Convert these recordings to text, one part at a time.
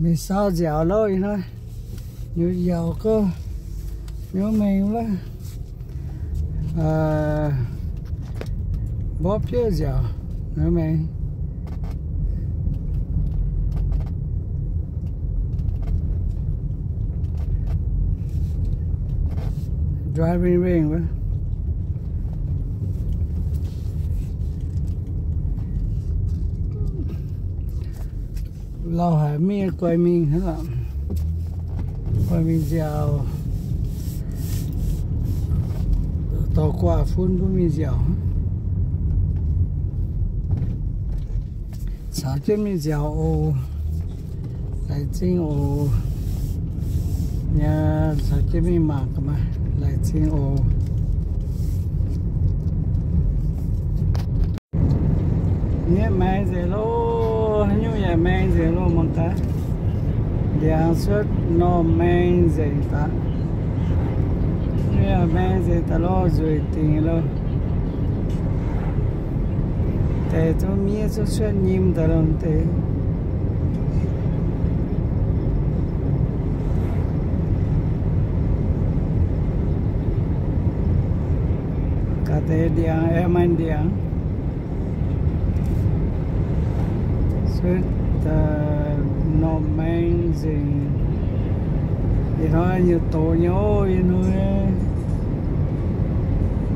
Mingh saau nziaauc loh ih hnoi. Nyutc yaac gorngv nyuv mengh wuov, mborqv biouv nziaauc nyuv mengh. Driving range wuov. Lauh haic mingh guai mingh hnangv lorqc. Guai mingh nziaauc, dorh guaax fun mbuo mingh nziaauc. Caux jienv mingh nziaauc oc. Laengz zingh oc. Nyei, caux jienv mingh mangc gaax maah. Laengz zingh oc. Nyei maengx nzengc loh, haaix nyungc yaac maengx nzengc loh mangc gaax. Ndiangx cuotv normh maengx nzengc daaih. Nyei maengx nzengc daaih loh, nzueic dingc loh. Deix zungv miev zungv cuotv nyim daaih loh deix. Ga'deix ndiangx aengx maaih ndiangx. Cuotv daaih normh maengx nzengc. Ih hnoi nyutc doqc nyei oc, ih hnoi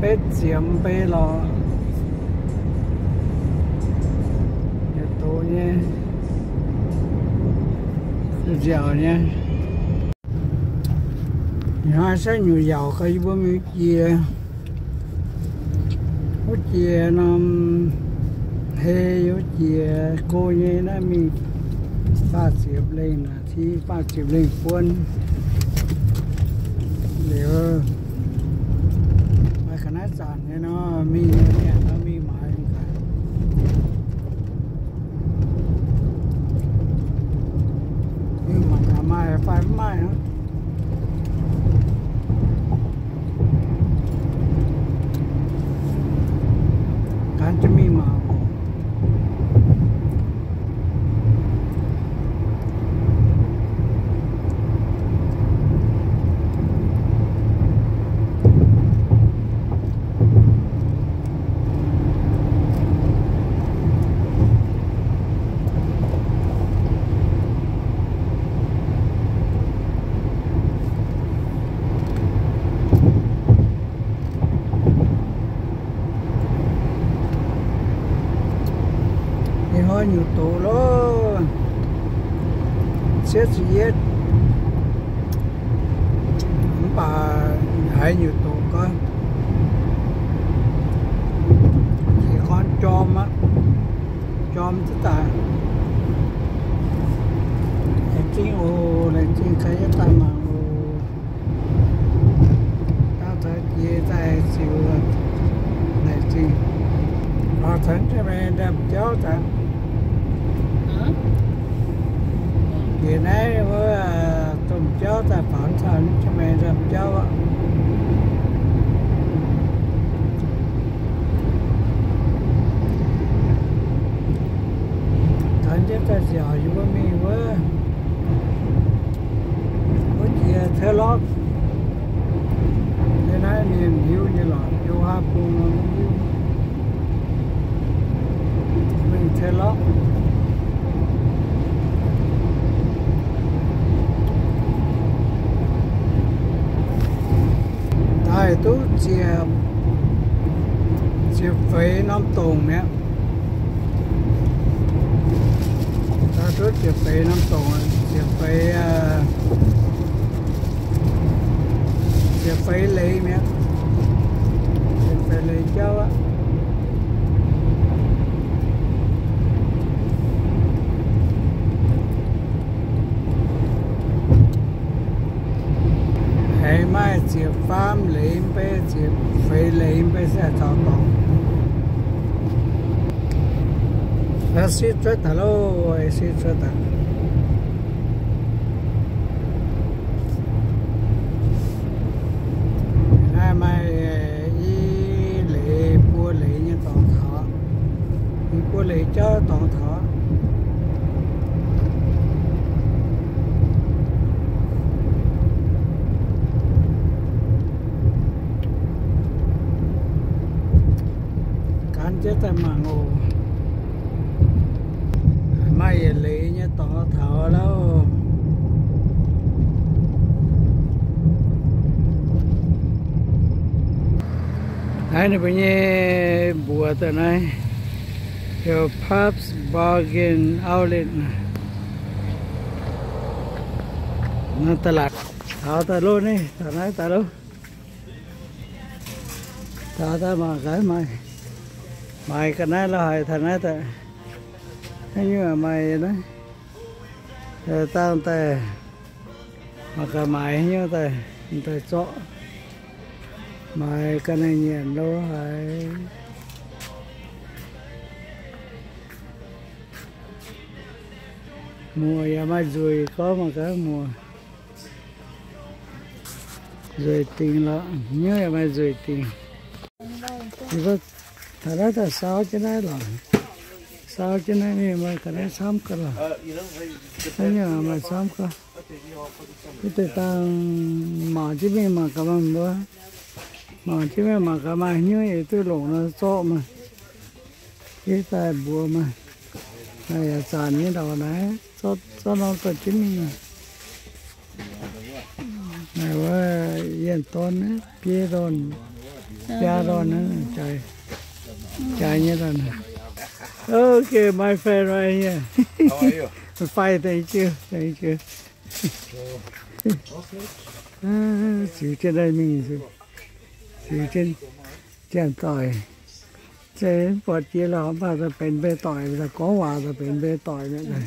betv ziepc mbei lorqc. Nyutc doqc nyei, nziaauc nyei. Ih hnoi se nyutc yaac kaux yie mbuo mingh jiex. Wuov jiex norm hei, wuov jiex go nyei naaiv mingh faah ziepc lengh, ti faah ziepc lengh buonv. Liuz maaih ga'naaiv zanc nyei nor, mingh nyei mienh nor mingh maaiz gaax. Mingh mangc gaax maaih fai mv maaih hnangv. Gan jienv mingh mangc. Ih hnoi nyutc doqc loh, cietv ziepc yietv, mv baac haiz nyutc doqc gau, jiex gorn jorm aqv, jorm duqv daaih. Laengz zingh oc, laengz zingh gaax yietv daaih mangc oc. Daaih taux jiex daaih ziux laengz zingh. Lorz caux jienv mingh ndaamv-jauv daaih. Jiex naaiv wuov domh jauv daaih faaux caux jienv mingh ndaamv-jauv aqv. Caux jienv daaih ziaux yie mbuo mingh wuov. Wuov jiex Turlock. Yie naaiv mienh hiuv nyei lorqc, yie haa bung nor mv hiuv. Mingh Turlock. Daaih duqv ziepc, ziepc feix norm dongc mi'aqv. Daaih duqv ziepc feix norm dongc, ziepc feix, ziepc feix leiz mi'aqv. Ziepc feix leiz jauv aqv. Aengx maaih ziepc faam leiz mv bei, ziepc feix leiz mv bei se taux dorngx. La'sieqv cuotv daaih loh, sieqv cuotv daaih. Naaiv maaih i leiz buo leiz nyei dorngx taux, i buo leiz jauv dorngx taux. Daaih mangc oc. Maaih yietc leiz nyei dorngx taux lauh. Naaiv ninh mbuo nyei mbuox daaih naaiv heuc Pabst Bargain Outlet. Naaiv da'laatc taux daaih loh, naaiv taux naaiv daaih loh. Taux daaih mangc gaax maaih, maaiz ga'naaiv la'haic taux naaiv daaih. Haaix nyungc maaih naaiv, dangh daaih mangc gaax maaiz haaix nyungc daaih, daaih zorqv. Maaiz ga'naaiv nyanc lo haic. Muoz yaac maaih nzueic gorngv mangc gaax muoz. Nzueic dingc lorqc, hnyouv yaac maaih nzueic dingc. Taux naaiv daaih saau jienv naaiv lorqc. Saau jienv naaiv mingh maaih ga'naaiv camv gaax lorqc. Naaiv nyungc maaih camv gaax. Wuov deix dangh mangc jienv mingh mangc gaax maaih mbuo. Mangc jienv mingh mangc gaax maaih hnyouv yaac duqv longc nor zorqv maah. Jienv daaih mbuox maah. Naaiv yaac zanc nyei ndau naaiv, zorqv, zorqv norm dorh jienv mingh. Naaiv wuov yienh dorn, biei dorn, biaa dorn, jaaix, jaaix nyei dorn. Okay, my friend right here. How are you? Fine, thank you, thank you. Ziux jienv naaiv mingh, ziux jienv janx-doic. Se buatc jiex lorqc, mv baac daaih benx mbei doic, daaih gorngv waac daaih benx mbei doic mi'aqv.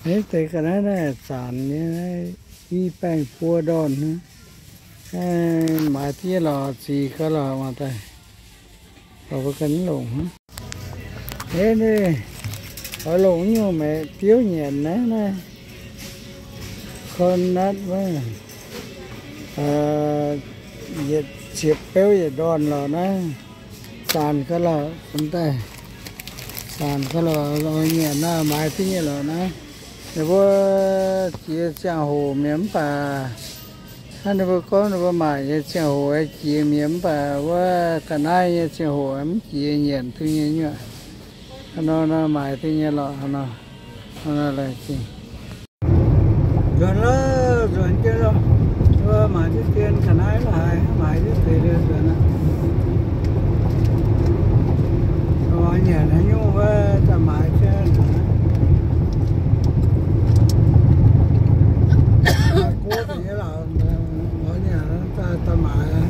Naaiv deix ga'naaiv naaiv zanc nyei, i baengh buo ndorn. Maaiz deix lorqc, ziqc gaax lorqc, mangc daaih. Mbuo ganh longc. Eix, ninh oix longc nyungc maengc biouv nyanc naaiv, naaiv coconut wuov, yietc ziepc beuv yietc ndorn lorqc naaiv. Zanc gaax lorqc, daaih zanc gaax lorqc, nyanc naaiv maaiz deix nyei lorqc naaiv. Ninh mbuo jiex ziangh hoc mienh mv baac hnangv ninh mbuo gorngv ninh mbuo maaic nyei ziangh hoc jiex mienh mv baac wuov ga'naaiv nyei ziangh hoc mv jiex nyanc duqv nyei nyuoqc. Hnangv nor nor maaiz deix nyei lorqc, hnangv nor, hnangv nor laengz zingh. Nzuonx loh, nzuonx jienv loh. Mbuo maaiz jienv dien ga'naaiv la'haic, maaiz jienv deix liuz nzuonx aqv. Oix nyanc haaix nyungc wuov daaih maaiz jienv nzuonx aqv. Guoqv deix nyei lorqc, oix nyanc daaih, daaih maaiz aqv.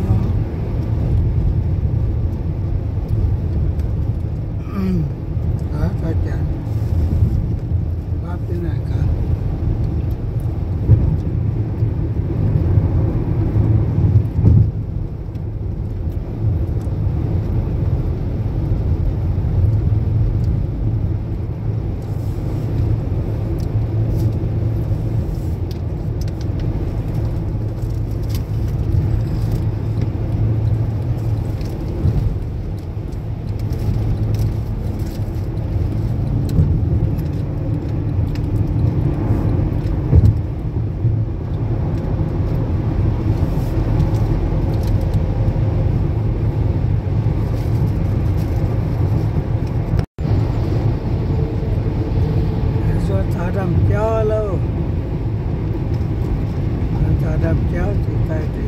Nzuonx taux ndaamv-jauv loh. Nzuonx taux ndaamv-jauv ziqc daaih deix.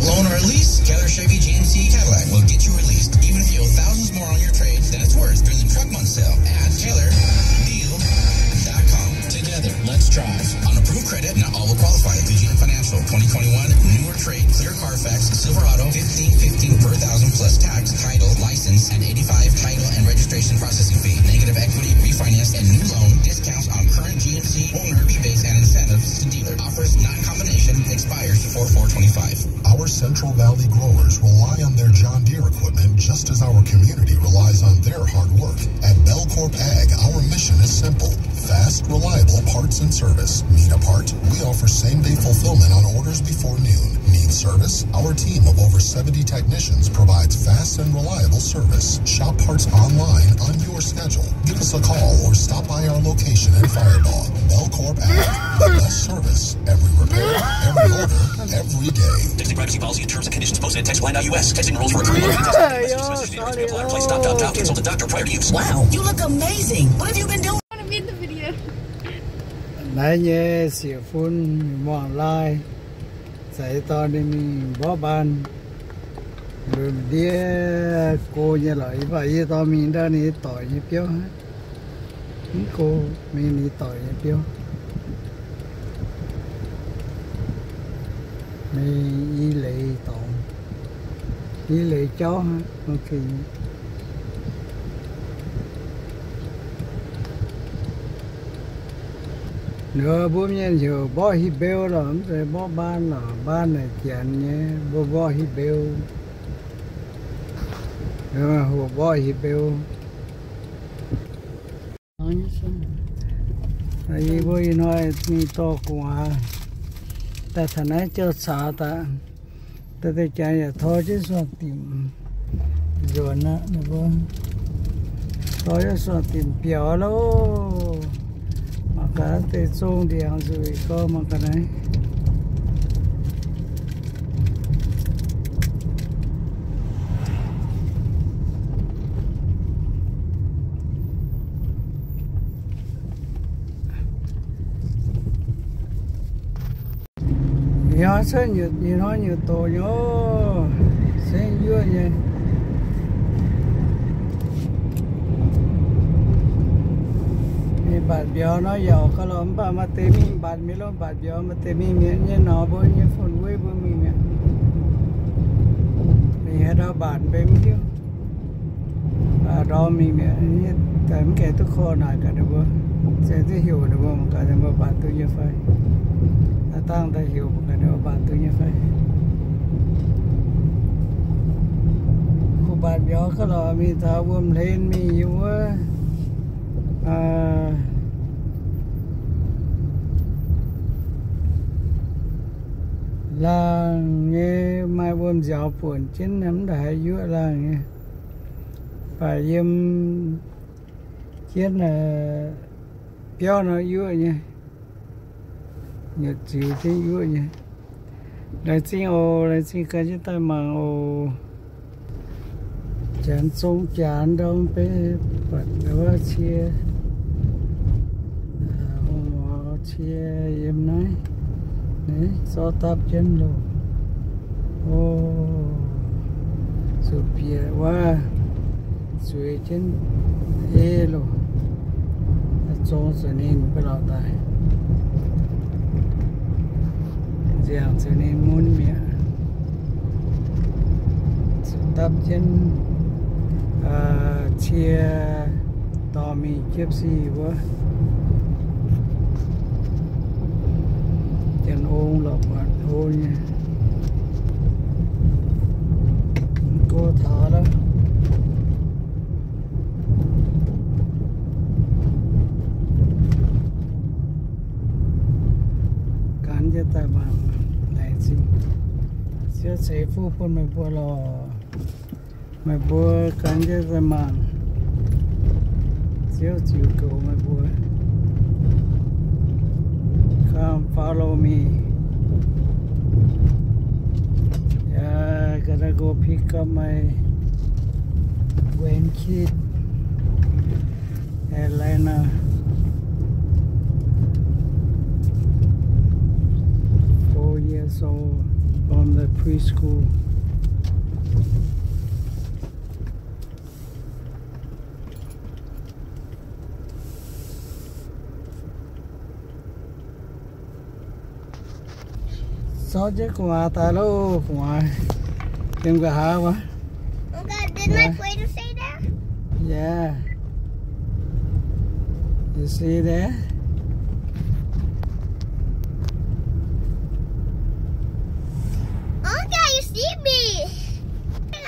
Loan or lease, Keller Chevy G M C Cadillac will get you released, even if you owe thousands more on your trade than it's worth during the truck month sale at Keller Deal dot com. Together, let's drive. On approved credit, not all will qualify. Through G M Financial, twenty twenty-one, newer trade, clear Carfax, Silverado, fifteen fifteen per thousand plus tax, title, license, and eighty-five title and registration processing fee. Negative equity, refinance, and new loan, discounts on current G M C, owner rebates and incentives to dealer. Offers not in combination, expires four four twenty-five. Our Central Valley growers rely on their John Deere equipment just Just as our community relies on their hard work, at Belcorp Ag, our mission is simple: fast, reliable parts and service. Need a part? We offer same-day fulfillment on orders before noon. Need service? Our team of over seventy technicians provides fast and reliable service. Shop parts online on your schedule. Give us a call or stop by our location in Firebaugh. Belcorp Ag, the best service. Every repair, every order, every day. Texting privacy policy and terms and conditions posted at text plan dot U S. Texting rules for recurring local texting. Messages may apply. Reply stop dot dot. Consult a doctor prior to use. Wow, you look amazing. What have you been doing? Naaiv nyei sieqv-fun muangx laaih zeix dorn ninh mingh mborqv mbaan. Ndiev go nyei lorqc, yie baac yie dorh mingh ndau ninh doic nyei biauv. Mv go mingh ninh doic nyei biauv. Mingh i leiz dorngx, i leiz jauv hnangv. Ninh mbuo mienh heuc mborqv hipv mbeu lorqc, mv zeiz mborqv mbaan lorqc. Mbaan naaic janx nyei, mbuo mborqv hipv mbeu. Hoqc mborqv hipv mbeu. Yie mbuo ih hnoi mingh dorh gu'nguaaz daaih taux naaiv jauv caux daaih, daaih deix janx yaac tor jienv suonc dimc nzuonx aqv. Ninh mbuo tor jienv suonc dimc biaux loh. Mangc gaax deix zong ndiangx nzueic gorx, mangc gaax naaiv. Yie hnoi cuotv, yie hnoi nyutc doqc nyei, se yuoqv nyei. Mingh mbatc mbiauz nor yaac gauh lorqc, mv baac maaih deix mingh mbatc mienh, mbatc mbiauz, maaih deix mingh mietc nyei nor, mbuo nyei fun-wei mbuo mingh mietc. Mingh haaix ndau mbatc mbenc mv hiuv. Ndorm mingh mietc, mv gaengh duqv korv naaic gaax ninh mbuo, se duqv heuc ninh mbuo mangc gaax ninh mbuo mbatc duqv nyei fai. Dangh daaih heuc mangc gaax ninh mbuo mbatc duqv nyei fai. Kuh mbatc mbiauz gauh lorqc, mingh taux wuom hlen mingh yiem wuov laangh nyei, maaih wuom nziaaux buonc jienv, mv ndaaih haiz yuoqv laangh nyei. Baac yiem jienv biauv nor yuoqv nyei, nyutc ziux jienv yuoqv nyei. Laengz zingh oc, laengz zingh gan jienv daaih mangc oc. Janx zong jaax ndorm beiv buatc wuov cie, cie yiem naaiv, naaiv zorqv dapv jienv loh. O, zuqc bieqc wuov, zueiz jienv ei loh. Zong zuqc ninh ba'lauc daaih, nziangc zuqc ninh mun mi'aqv. Zuqc dapv jienv cie dorh mingh jiepv sic wuov. Janx ong lorqc buatc hlo nyei. Go taux lorqc. Gan jienv daaih mangc, laengz zingh. Ziouv ceix fuqv bun meih mbuo lorqc. Meih mbuo gan jienv daaih mangc. Ziouv ziux goux meih mbuo. Come follow me. Yeah, gotta go pick up my grandkid. Atlanta, four years old, from the preschool. Zorqv jienv gu'nguaaz daaih loh, gu'nguaaz. Yiem nqa'haav wuov. Uncle, did my brother say that? Yeah. You see there? Uncle, you see me?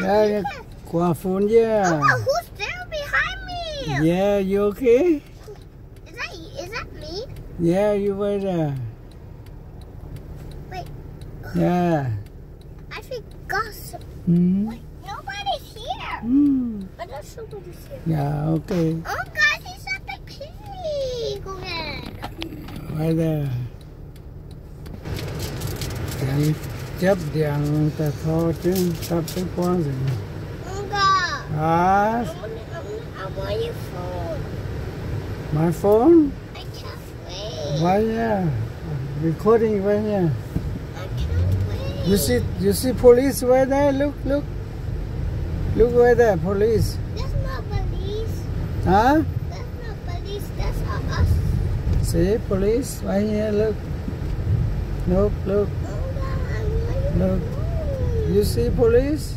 Yeah, you Guaa fun yie. Oh, who's there behind me? Yeah, you okay? Is that, is that me? Yeah, you right there. Wait. Yeah. I forgot some. Mm. Wait, nobody's here. Mm. I thought somebody's here. Yeah, okay. Oh, guys, he's at the pig again. Right there. Janx japv ndiangx daaih tor jienv, dapv jienv buangv nzengc. Uncle, ah? I want, I want, I want your phone. My phone? I can't wait. Right here. Recording right here. I can't wait. You see, you see police right there? Look, look. Look right there, police. That's not police. Huh? That's not police. That's not us. See, police right here. Look. Look, look. Look. You see police?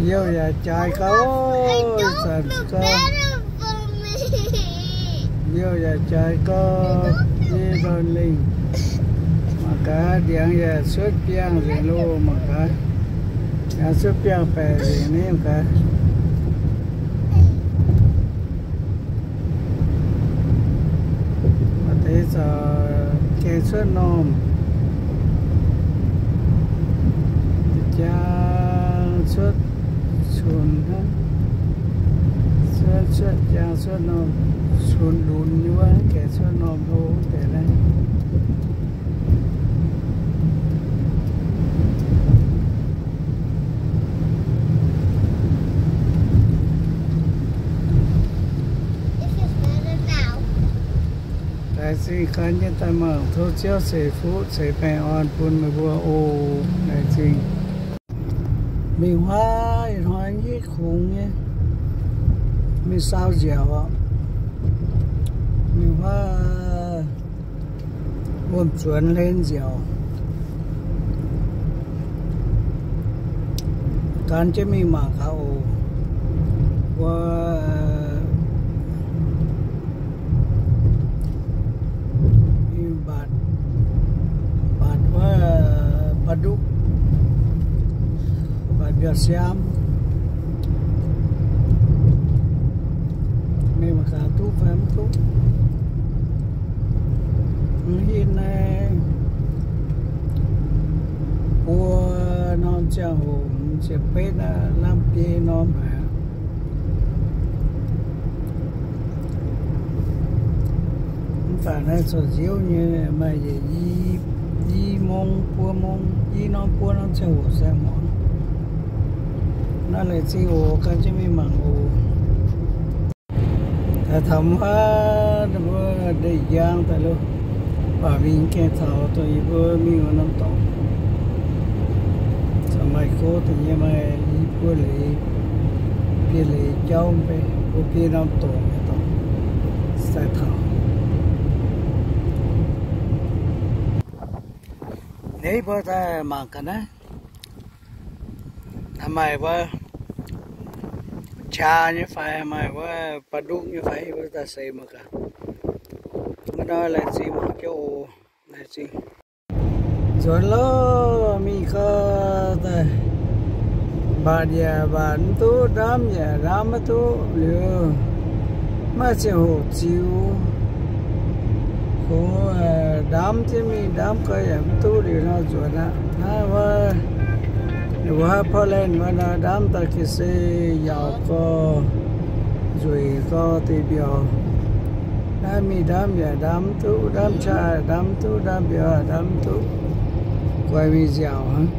Youh yaac jaaix gau, youh yaac jaaix gau, yie nzorn lingh. Mangc gaax, ndiangx yaac cuotv biangh nzengc loh, mangc gaax. Ndiangx cuotv biangh baeqc nzengc ni, mangc gaax. Maaih deix zauc gaeng cuotv normh, jang cuotv cunx hnangv, cuotv, cuotv jang cuotv normh, cunx lunx nyei wuov, gaeng cuotv normh hlo deix naaiv. Laengz zingh gan jienv daaih mangc, tov Ziouv ceix fuqv ceix baengh orn bun meih mbuo oc. Laengz zingh. Mingh huaav ih hnoi hitv kungx nyei, mingh saau nziaauc oc. Mingh huaav wuom-zuonx hlen nziaauc, gan jienv mingh mangc gaax oc. Wuov mbatc, mbatc wuov ba'nduqv, mbatc mbiauz-siaam. Mingh mangc gaax duqv fai mv duqv. Mv hin naaiv buo norm ziangh hoc, ziepc betv aqv, lamh biei norm haic. Mv baac naaiv corc nziouv nyei, maaih yietc i, i mong, buo mong, i norm buo norm ziangh hoc se muangx. Naaiv laengz zingh oc, gan jienv mingh mangc oc. Daaih taux wuov, mbuo ndeic njang daaih loh, baac mingh gaengh taux dongh yie mbuo mingh wuov norm dorngx. Caux maaih gouv deix nyei, maaih i buo leiz, biei leiz jauv mv bei, mbuo biei norm dorngx nyei dorngx daaih taux. Naaiv mbuo daaih mangc gaax naaiv. Maaih wuov qaa nyei fai, maaih wuov ba'nduqv nyei fai, mbuo daaih seix mangc gaax. Wuov nor laengz zingh mangc jienv oc. Laengz zingh. Nzuonx loh, mingh gau daaih. Mbatc yaac mbatc mv duqv, ndamv yaac ndamv mv duqv liuz, maaih ziangh hoc ziux, kungx ndamv jienv mingh, ndamv gau yaac mv duqv liuz nor nzuonx aqv. Naaiv wuov, ninh mbuo haav Portland wuov nor ndamv daaih ga'sie yaauc gau, nzueic gau deix mbiauz. Naaiv mingh ndamv yaac ndamv mv duqv, ndamv qaa ndamv mv duqv, ndamv mbiauz ndamv mv duqv. Guaix mingh nziaauc hnangv.